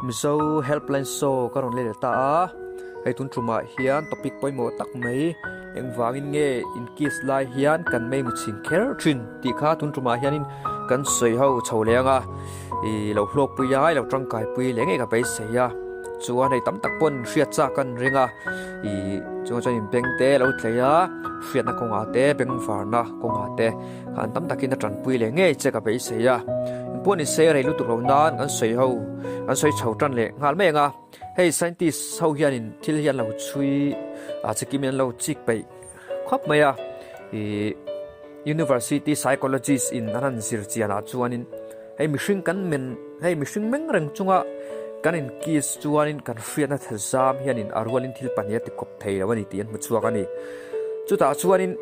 Mizo Helpline Show ka rawn let leh ta a, hei tun tumah hian topic pawimawh tak mai engvangin nge in kiss lai hian kan mei mu chhin kher thin tih kha tun tumah hianin kan sawi ho chho leh ang a, ih lo hlawkpui a ilo tangkaipui leh ngei ka beisei a, chuan hei tam tak pawn hriat chak an ring a, ih chuan chuan in beng te lo tlei a, hriatna kawngah te bengvarna kawngah te. Khan tam takin a tanpui leh ngei che ka beisei a, engpawh ni se rei lutuk lo nan an sawi ho, an sawi chho tan leh nghal mai ang a. Hei scientist ho hianin thil hi an lo chhui a chikim in an lo chik peih khawp mai a, ih university psychologist in an han zir chian ah chuanin hei mihring kan men hei mihring meng reng chunga kan in kiss chuanin kan hriatna thazam hianin a rualin thil pahnih a ti kawp thei lo a ni tih an hmu chhuak a ni. Chutah chuanin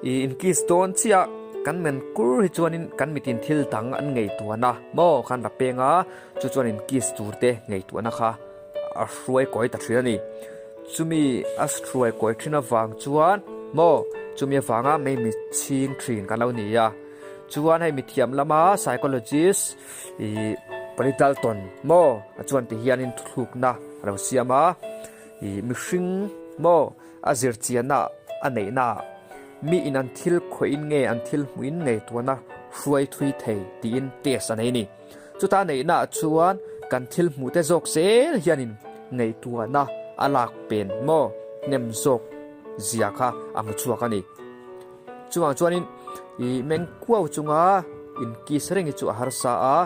ih in kiss dawn chiah kan men kur hi chuanin kan mitin thil dang an ngaihtuahna maw khan va peng a, chu chuan in kiss tur te ngaihtuahna kha a hruai kawi ta thin a ni. Chumi a hruai kawi thin avang chuan maw chumi avanga mei mi chhing thin kan lo ni a. Chuan hei mithiam lama psychologist ih Polly Dalton maw a chuan ti hianin thuthlukna a lo siam a. Ih mihring maw a zirchianna a neihna ah mi in an thil khawih in nge an thil hmuh in ngei tuana hruai thui thei tiin test a nei a ni. Chuta a neihna ah chuan kan thil hmuh te zawk zel hianin ngaihtuahna a lak pen maw hnem zawk zia kha a hmu chhuak a ni. Chuvang chuanin ih meng kuau chunga in kiss reng hi chu a harsa a,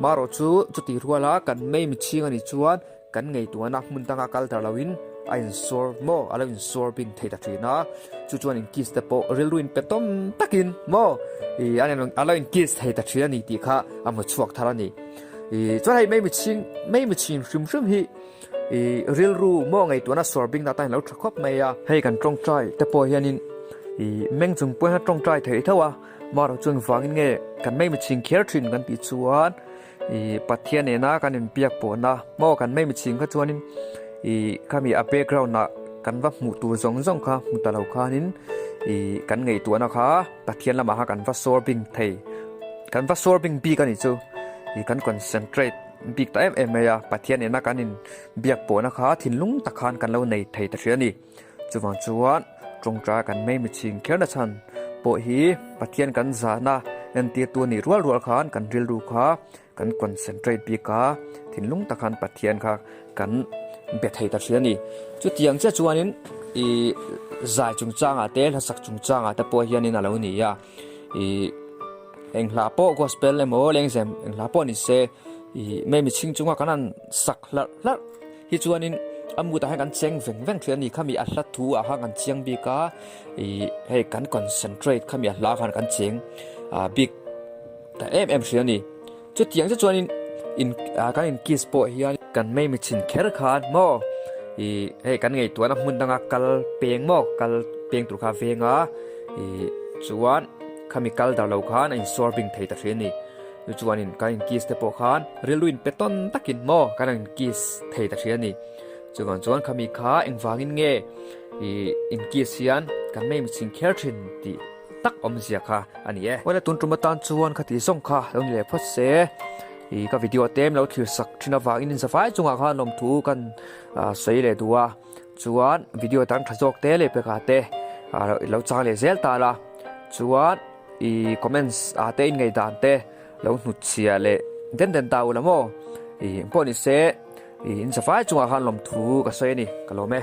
marawh chu chuti ruala kan mei mitchhing a nih chuan Kan ngaihtuahna hmun danga kal tar loin a insawr maw a lo insawr bing thei ta thin a, chu chuan in kiss te pawh rilru in pe tawm takin maw ih a lo in kiss thei ta thin a ni tih kha a hmu chhuak thar a ni. Ih chuan hei mei michhing mei michhing hrim hrim hi ih rilru maw ngaihtuahna sawr bing na tan lo tha khawp mai a. Hei kan tawngtai te pawh hianin ih meng chung pawh hian tawngtai theih tho a, marawh chu engvangin nge kan mei michhing kher thin kan tih chuan Ih Pathian nena kan inbiak pawhna maw kan mai michhing kha chuanin ih khami a background ah kan va hmuh tur zawng zawng kha hmu ta lo khanin ih kan ngaihtuahna kha Pathian lamah kha kan va sawr bing thei kan va sawr bing bik a nih chu ih kan concentrate bik ta em em mai a Pathian nena kan inbiak pawhna kha thinlung tak khan kan lo nei thei ta hria a ni. Chuvang chuan tawngtai kan mei michhing kherna chhan pawh hi Pathian kan zahna entirtu a nih rual rual khan kan rilru kha kan concentrate bik a, thinlung tak khan Pathian kha kan be thei ta thin a ni. Chutiang chiah chuanin ih zai chungchangah te hlasak chungchangah te pawh hianin a lo ni a, ih eng hla pawh gospel emaw lengzem eng hla pawh ni se ih mei michhing chunga kan han sak hlarh hlarh. Hi chuanin a mutah hian kan cheng veng veng thin a ni khami a hla thu ah khan kan chiang bik a ih hei kan concentrate khami a hla khan kan cheng ah bik ta em em thin a ni chutiang che chuanin in ah kan in kiss pawh hian kan mei michhin kher khan maw ih hei kan ngaihtuahna hmun danga kal peng maw kal peng tur kha a veng a ih chuan khami kal dar lo khan a insawr bing thei ta thin a ni. Chu chuanin kan in kiss te pawh khan rilru in pe tawn takin maw kan in kiss thei ta hria a ni. Chuvang chuan khami kha engvangin nge ih in kiss hian kan mei michhing kher thin tih tak awmzia kha a ni e. Awle tun tum atan chuan khati zawng kha lo ni leh phawt se ih ka video te em lo thlir sak thin avangin in zavai chungah khan lawmthu kan sawi leh duh a. Chuan video dang tha zawk te leh pekah te lo chang leh zel ta la chuan. I comments ah te in ngaihdan te lo hnut chhia leh den den ta u la maw? I pawh ni se i in zafai chungah khan lawmthu ka sawi a ni, ka lawm e.